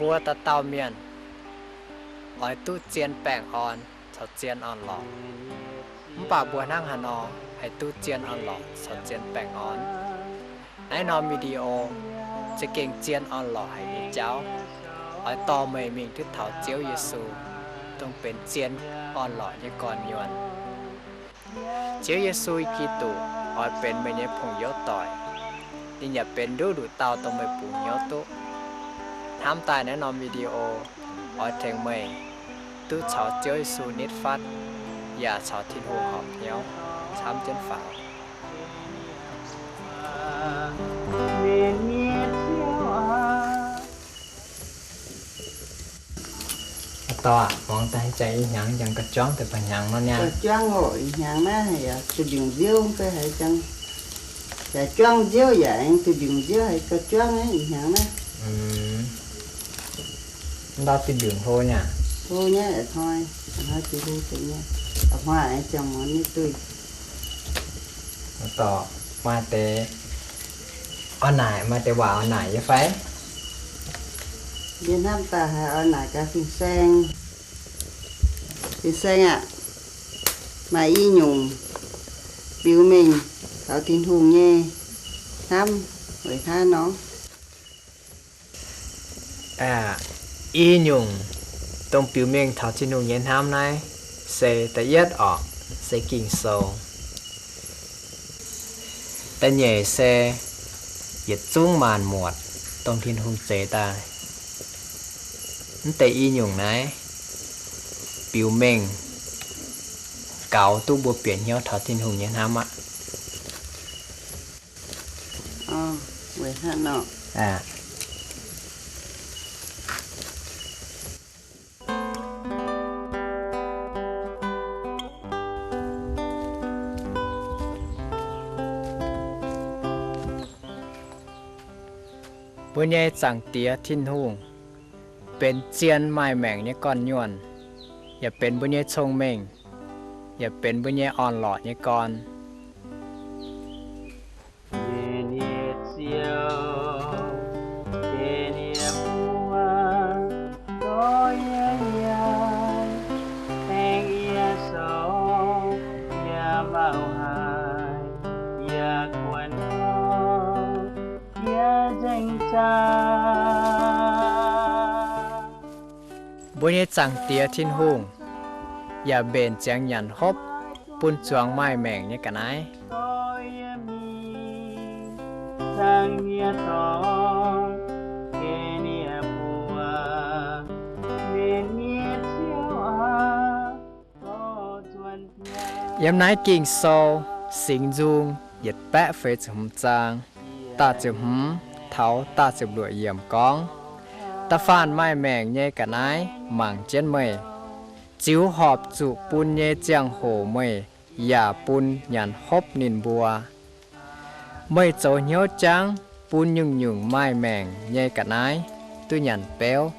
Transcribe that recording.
Mbuo dauh dauh mienh oix duqv zien baengh orn caux zien orn-lorqc. Mv baac mbuo hnangv haaix nor haih duqv zien orn-lorqc caux zien baengh orn? Naaiv norm video za'gengh zien orn-lorqc haic nyei jauv, oix dorh meih mingh duqv taux Ziouv Yesu, dongh benx zien orn-lorqc nyei gorn-nyuonh. Ziouv Yesu Giduc oix benx meih nyei pong youz doic. Ninh yaac benx nduqc nduqc dauh dongh meih bungx hnyouv duqv. Hnamv daaih naaiv norm video oix tengx meih duqv caux Ziouv Yesu nitv fatv, yaac caux Tin-Hungh horpc hnyouv camv jienv faaux. Dorh, muangx daaih jangx ih hnyangx jangx ga'juangv deix ba'hnyangx nor niaa. Ga'juangv oc, ih hnyangx naaiv haiz yaac duqv ndiungc nziouv, haiz jangx, yaac juangv nziouv yaac aengx duqv ndiungc nziouv, haiz ga'juangv naaiv ih hnyangx naaiv. Ndau duqv ndiungc hlo niaa. Hlo nyei a'hnoi, a'hnoi duqv hlo deix nyei. A'hnoi aengx ziangh muonz nyei duih. Dorh, maaih deix orn naaic, maaih deix waac orn naaic nyei fai? Yie hnamv daaih haiz orn naaic gaax fin-saeng. Fin-saeng aah, maaih i nyungc biux mengh taux Tin-Hungh nyei hnamv weic hnangv nor. I nyungc dongh biux mengh taux Tin-Hungh nyei hnamv naaiv se da'yietv orqc, se Ging-Sou. Da'nyeic se yietc zungv maanc muotc dongh Tin-Hungh zeix daaih. Mv deix i nyungc naaiv biux mengh gaux duqv mbuo bieqc hnyouv taux Tin-Hungh nyei hnamv aqv. Mbuo nyei Zaangc Diex Tin-Hungh benx zien maaih maengc nyei gorn-nyuonh, yaac benx mbuo nyei cong-mengh, yaac benx mbuo nyei orn-lorqc nyei gorn. Mbuo nyei Zaangc Diex Tin-Hungh yaac mbenc ziangx nyanc hopv bun zuangx maaih maengc nyei ga'naaiv. Yiem naaiv Ging-Sou Singx Nzung yietc baeqv feix ziepc hmz zaang, da'ziepc hmz taux da'ziepc luoqc yiemc gorngv, Da'faanh maaih maengc nyei ga'naaiv mangc jienv meih, ziux horpc zuqc bun nyei ziangh hoc meih yaac bun nyanc hopv ninh mbuo. Meih zoux hnyouv jangv bun nyungc-nyungc maaih maengc nyei ga'naaiv duqv nyanc beuv.